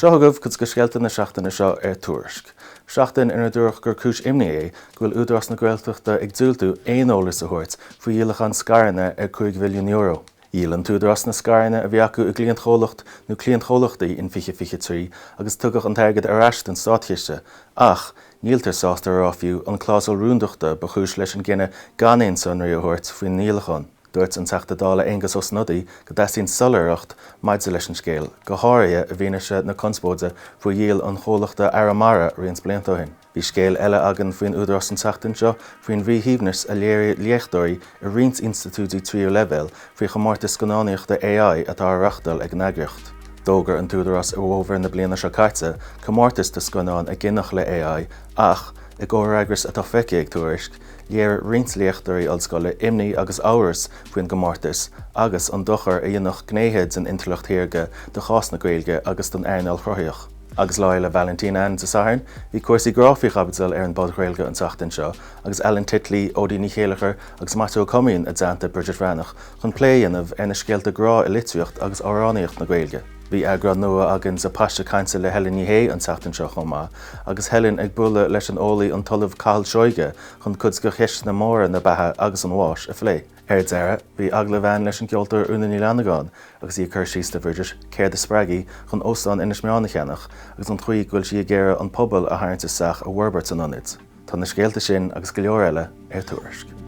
Seo chugaibh cuid de scéalta na seachtaine seo ar Tuairisc. Seachtain inar dúradh gur cúis imní é go bhfuil Údarás na Gaeltachta ag diúltú aon eolas a thabhairt faoi dhíolachán scaireanna ar €5 mhilliún. Dhíol an tÚdarás na scaireanna a bhí acu i gcliantchomhlacht nó cliantchomhlachtaí in 2023 agus tugadh an t-airgead ar ais don státchiste ach níltear sásta a rá fiú an clásal rúndachta ba chúis leis an gcinneadh gan aon sonraí a thabhairt faoin ndíolachán. Dúirt an Teachta Dála Aengus Ó Snodaigh go dteastaíonn soiléireacht maidir leis an scéal, go háirithe i bhfianaise na conspóide faoi dhíol an chomhlachta Arramara roinnt blianta ó shin. Bhí scéal eile againn faoin Údarás an tseachtain seo faoin mhíshuaimhneas a léirigh léachtóirí i roinnt institiúidí tríú leibhéal faoi chomórtas scannánaíochta AI atá á reáchtáil ag an eagraíocht. D'fhógair an tÚdarás i bhfómhar na bliana seo caite comórtas do scannáin a gineadh le AI ach, i gcomhfhreagras atá feicthe ag Tuairisc, Léirigh roinnt léachtóirí ollscoile imní agus amhras faoin gcomórtas agus an dochar a dhéanfadh gnéithe den intleacht shaorga do chás na Gaeilge agus don earnáil chruthaitheach. Agus Lá Fhéile Vailintín ann Dé Sathairn, bhí cúrsaí grá faoi chaibidil ar an bPodchraoladh an tseachtain seo agus Alan Titley, Odí Ní Chéilleachair agus Maitiú Ó Coimín i dteannta Bridget Bhreathnach chun plé a dhéanamh ar na scéalta grá i litríocht agus amhránaíocht na Gaeilge. Bhí eagrán nua againn de Paiste Cainte le Helen Ní Shé an tseachtain seo chomh maith, agus Helen ag bualadh leis an eolaí an tOllamh Cathal Seoighe chun cuid de cheisteanna móra na beatha agus an bháis a phlé. Ar deireadh, bhí agallamh ann leis an gceoltóir Úna Ní Fhlannagáin agus í ag cur síos do Bhridget céard a spreag í chun Óstán Inis Meáin a cheannach agus an chaoi go bhfuil sí ag iarraidh an pobal a tharraingt isteach i bhforbairt an ionaid. Tá na scéalta sin agus go leor eile ar Tuairisc.